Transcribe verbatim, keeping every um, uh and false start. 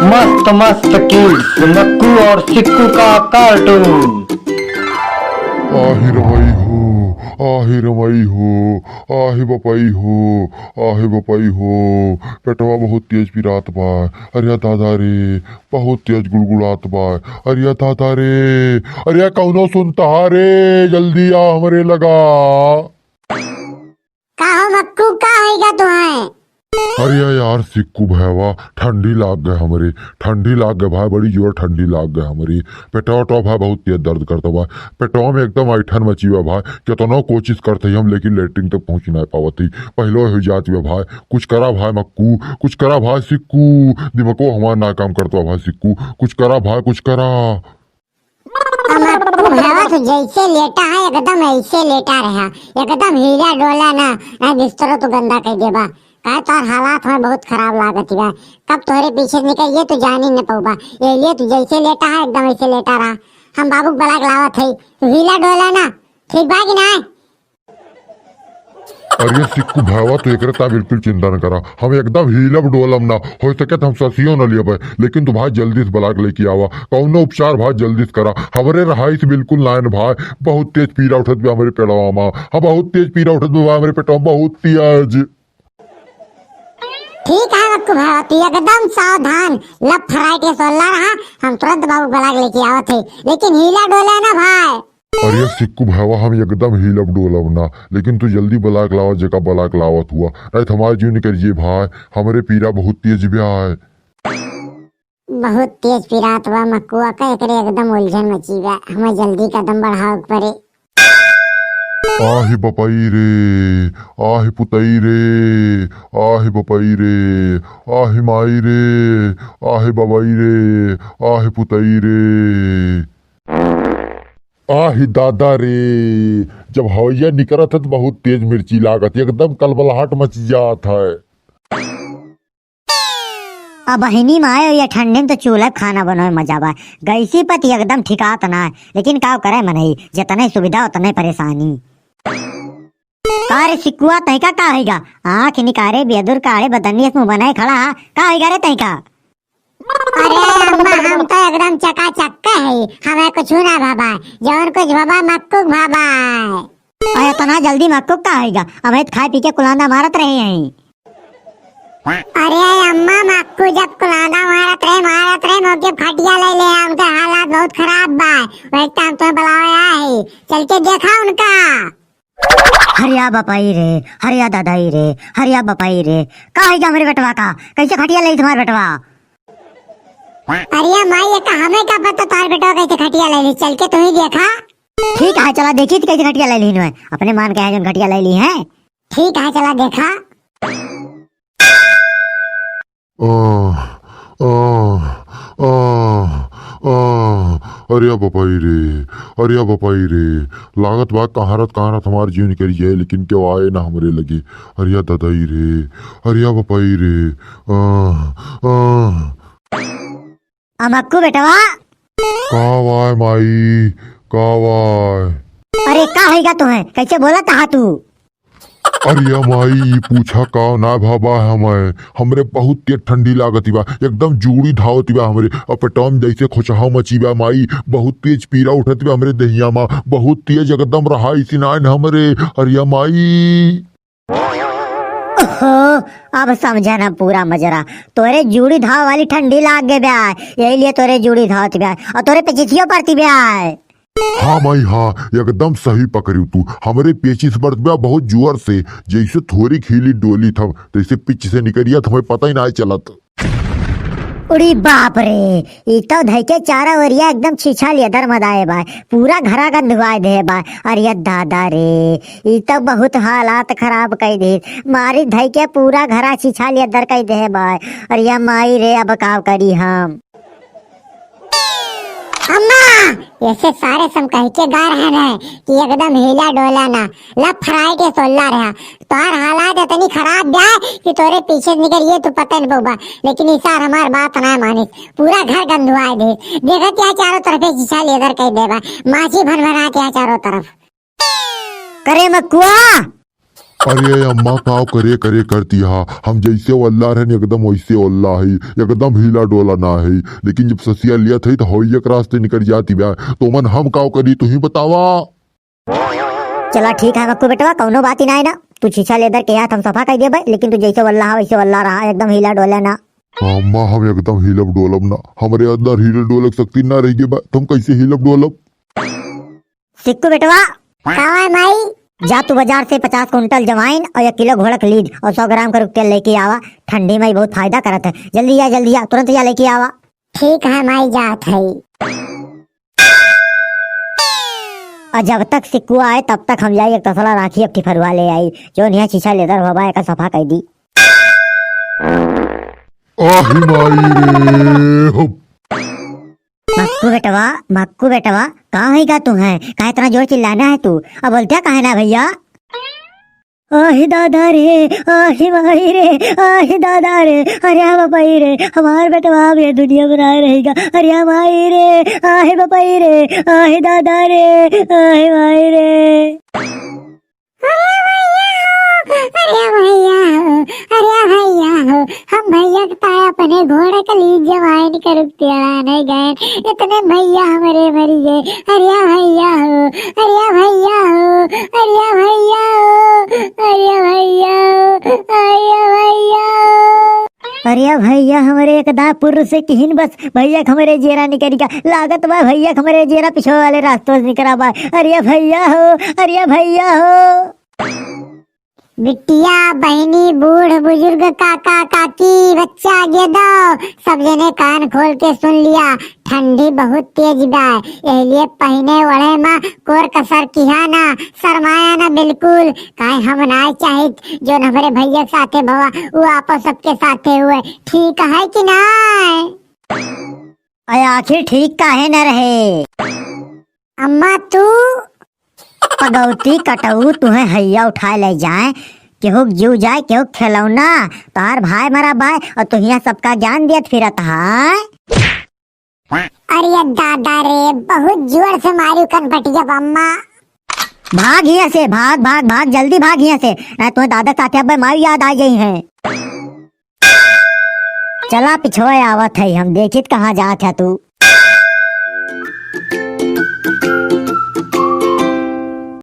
मस्त मस्त किड्स, मक्कू और सिक्कू का कार्टून। आहि रमई हो, आहि रमई हो, आहि बपई हो, आहि बपई हो। पेटवा बहुत तेज पिरात बा। अरे दादा रे, बहुत तेज गुड़गुड़ात बा। अरे दादा रे, अरे कौनो सुनता रे, जल्दी आ हमरे लगा। का हो मक्कू, का होइगा तुहैं? अरे यार सिक्कू भैवा, ठंडी लाग गए हमरे, ठंडी लाग गए भाई, बड़ी जोर ठंडी लाग गए हमरे। पेटवा उटवा भाई बहुत तेज दर्द करता बा, पेटवा में एकदम ऐठन मची बा भाई। केतनो कोशिश करत ही हम, लेकिन लेटरिन तक पहुँच नाहीं पावत ही, पहले हो जात बा भाई। कुछ करा भाई मक्कू, कुछ करा भाई सिक्कू, दिमागो हमार ना काम करत बा भाई सिक्कू, कुछ करा भाई, कुछ करा। अब मक्कू भैवा तो जैसे लेटा है, एकदम ऐसे लेटा रहा, एकदम हिला डोला ना, ना बिस्तरो तो गंदा कर देबा। काहे तोर हालात हमें बहुत खराब लागत बा। कब तोहरे पीछे निकल ये तू जान ही न पउबा। ये लिए तू जैसे लेटा है, एकदम ऐसे लेटा रहा। हम बाबू के बलाक लावत है, तू हिला डोला ना, ठीक बा कि ना? अरे सिक्कू भावा, तू एकरे ता बिल्कुल चिंता न करा, हम एकदम हीलब डोलब ना। हो सके तो हम ससियो न लियब, लेकिन तू भाई जल्दी से बलाक लेके आवा, कौनो उपचार भाई जल्दी से करा। हमरे रहाई से बिल्कुल लाइन भाई, बहुत तेज पीरा उठत बा हमरे पेटवा मा। हाँ, बहुत तेज पीरा उठत बा हमरे पेटवा, बहुत तेज। ठीक है मक्कू भावा, तू एकदम सावधान, लेफ्ट राइट के सोल्ला रहा, हम तुरंत बाबू बलाक लेके आवत है, लेकिन हीला डोला ना भाई। अरे सिक्कू भावा, हम एकदम हिलब डोलब ना, लेकिन तू जल्दी बलाक लावा, जेका बलाक लावत हुआ, नहीं तो हमार जीव निकल जे भाई, हमरे पीरा बहुत तेज बा है। बहुत तेज पिरात बा मक्कुआ का, एकरे एकदम उलझन मची बा, हमें जल्दी कदम बढ़ावे के पड़े। आहि बपई रे, आहि पुतई रे, आहि बपई रे, आहि माई रे, आहि बबई रे, आहि पुतई रे। आहि दादा रे, जब हवैया निकरत है त बहुत तेज मिर्ची लागत, एकदम कलबलाहट मच जात है। अब बहिनी माए, ये ठंडी में तो चूल्हा पे खाना बनावे मजा बा। गैसी पर तो एकदम ठिकात ना है, लेकिन का करे मनई, जितने सुविधा उतने परेशानी। का रे सिक्कुआ, तैका का होइगा? आँख निकारे, बेदुर काढ़े, बदनियस मुँह बनाए खड़ा हा, का होइगा रे तैका? अरे अम्मा, हम तो एकदम चकाचक के है, हमें कुछ ना भाबा, जौन कुछ भाबा मक्कुक भाबा। अरे इतना जल्दी मक्कुक का होइगा? अब तो खाए पी के कुलांदा मारत रहे हैं। अरे अम्मा, मक्कू जब कुलांदा मारत रहे, मारत रहे, मोके खटिया ले ले, उनके हालात बहुत खराब बा। वही तो हम तुम्हें बुलावे आए हैं, चल के देखा उनका। हरिया बपाई रे, हरिया दादाई रे, हरिया बपाई रे, का है हमरे बेटवा का? कैसे खटिया ले तुम्हारे बेटवा? अरे माई, ये का हमें का पता तुम्हारे बेटवा कैसे खटिया ले ली, चल के तू ही देखा। ठीक है, चला देखी थी कैसे खटिया ले ली इन्होंने। अपने मान के है जो खटिया ले ली है। ठीक है, चला देखा। आह, आह, आह, आह, अरे बपाई रे, अरे बपाई रे, लागत बा कहारत कहारत हमार जीव निकल जाए, लेकिन केहू आए ना हमरे लगे। अरे दादाई रे, अरे बपाई रे, आह, आह। अमक्कू बेटवा। का वाय माई, का वाय? अरे का होइगा तुहे? कैसे बोलत हा तू? अरे माई, ई पूछा का ना भाबा हमें। हमरे बहुत तेज ठंडी लागत बा, एकदम जूड़ी धावत बा हमरे। अब पेटवा में जैसे खोचहा मची बा माई, बहुत तेज पीरा उठत बा हमरे देहिया मा, बहुत तेज एकदम रहाई सिनाइन हमरे। अरे माई। ओहो, अब समझा ना पूरा मजरा। तोरे जूड़ी धाव वाली ठंडी लाग गए बा, यही लिए तोरे जूड़ी धावत बा और तोरे पेचिसियो पड़ती बा। हाँ माई, हाँ, एकदम सही पकड़ियो तू। हमरे पेचिस बरत बा बहुत जोर से, जैसे थोरी खीली डोली थम, तैसे पिच से निकरिया, तुम्हें पता ही ना चलत। उड़ी बाप रे, ई तो धइके चारा ओरिया एकदम छीछा लेदर मदाए बा, पूरा घरा गंधुआए दे बा। अरे दादा रे, ई तो बहुत हालात खराब कई दे, मारी धइके पूरा घरा छीछा लेदर कई दे बा। अरे माई रे, अब का करी हम? अम्मा, ऐसे सारे सम कह के गा रहे हैं कि एकदम हिला डोला ना, लफराए के सोल्ला रहा। तोहार हालात इतनी खराब बा कि तोरे पीछे निकल ये तू पता नहीं बउबा, लेकिन ई सार हमार बात ना मानिस, पूरा घर गंधुआए दे। देखत या चारों तरफे शीशा लेदर कई देबा, माछी भन भनात या चारों तरफ। करे मकुआ, अरे अम्मा, काव करे करे करती हा, हम जैसे वल्ला रहन एकदम वैसे वल्ला है, एकदम हिला डोला ना है। लेकिन जब ससिया लिया थई तो होई एक रास्ते निकल जाती बा, तो मन हम काव करी, तू ही बतावा। चला ठीक है मक्कू बेटवा, कौनो बात ही ना है ना, तू छीछा लेदर के हाथ हम सफा कर देबे, लेकिन तू जैसे वल्ला हा वैसे वल्ला रहा, एकदम हिला डोला ना। अम्मा, हम एकदम हिलब डोलब ना, हमरे अंदर हिलक डोलक शक्ति ना रह गई बा, तो हम कैसे हिलब डोलब? सिक्कू बेटवा। का है माई? जा तू बाजार से पचास कुंटल जवाइन और एक किलो घोड़क लीद और सौ ग्राम का रुक तेल लेके आवा। ठंडी में बहुत फायदा करत है। जल्दी आ, जल्दी आ, तुरंत जा लेके आवा। ठीक है माई, जात है। और जब तक सिक्कू आए तब तक हम जाई एक तसला राखी, एक ठिफरुआ ले आई, जो निया छीछा लेदर हो बा, एका सफा कर दी। आही माई रे, हो। मक्कू बेटवा, मक्कू बेटवा, का होइगा तू है? काहे इतना जोर चिल्लाना है तू? अब बोलते काहे ना भैया? आही दादा रे, आही माई रे, आही दादा रे, अरे बपई रे, हमार बेटवा अब ये दुनिया में ना रहेगा। अरे माई रे, आही बपई रे, आही दादा रे, आही माई रे। अरे भैया हो, अरे भैया हो, अरे भैया हो, हम भैया के ताय अपने घोड़क लीद जवाइन का रुक तेड़ा नहीं गए, इतने भैया हमरे मरी गए। अरे भैया हो, अरे भैया हो, अरे भैया हो, अरे भैया हो, अरे भैया हो। अरे भैया हमरे एक दा पुरुष से किहिन बस, भैया हमरे जेरा निकल गया, लागत बा भैया हमरे जेरा पिछो वाले रास्तों से निकला बा। अरे भैया हो, अरे भैया हो। बिटिया, बहिनी, बूढ़, बुजुर्ग, काका, काकी, बच्चा, गेदो, सब जने कान खोल के सुन लिया। ठंडी बहुत तेज बा, एहलिए पहिने ओढ़े मा कोर कसर किहा ना, शर्माया ना बिल्कुल। काहे हम ना चाहित जोन हमरे भैया के साथे भवा, वो आपो सबके साथे हुए, ठीक है कि ना? अरे आखिर ठीक काहे न रहे? अम्मा तू। पगौती कटऊ तुहे हैया उठाए ले जाए, केहू जीव जाए, केहू खिलौना, तोहार भाई मरा बाय और तू हियां सबका ज्ञान देत फिरत है। अरे दादा रे, बहुत जोर से मारू कनपटिया बम्मा। भाग हियां से, भाग, भाग, भाग, जल्दी भाग हियां से, ना तुम्हें दादा साथे अब माई याद आ गई है। चला पिछवे आवत है, हम देखित कहाँ जात है तू।